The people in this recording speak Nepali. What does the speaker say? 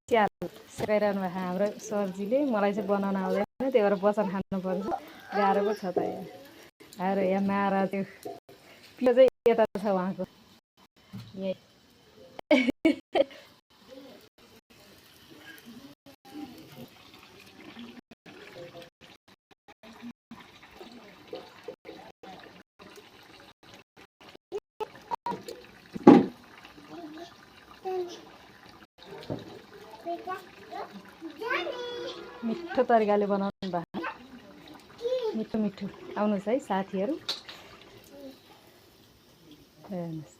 च्याल सकाइरहनु भएको हाम्रो सरजीले मलाई चाहिँ बनाउन आउँदैन त्यही भएर वचन खानुपर्छ गाह्रो पो छ त यहाँ यहाँ मारा त्यो पिलो चाहिँ यता छ उहाँको यही मिठो तरिकाले बनाउनु भएको मिठो मिठो आउनुहोस् है साथीहरू हेर्नुहोस्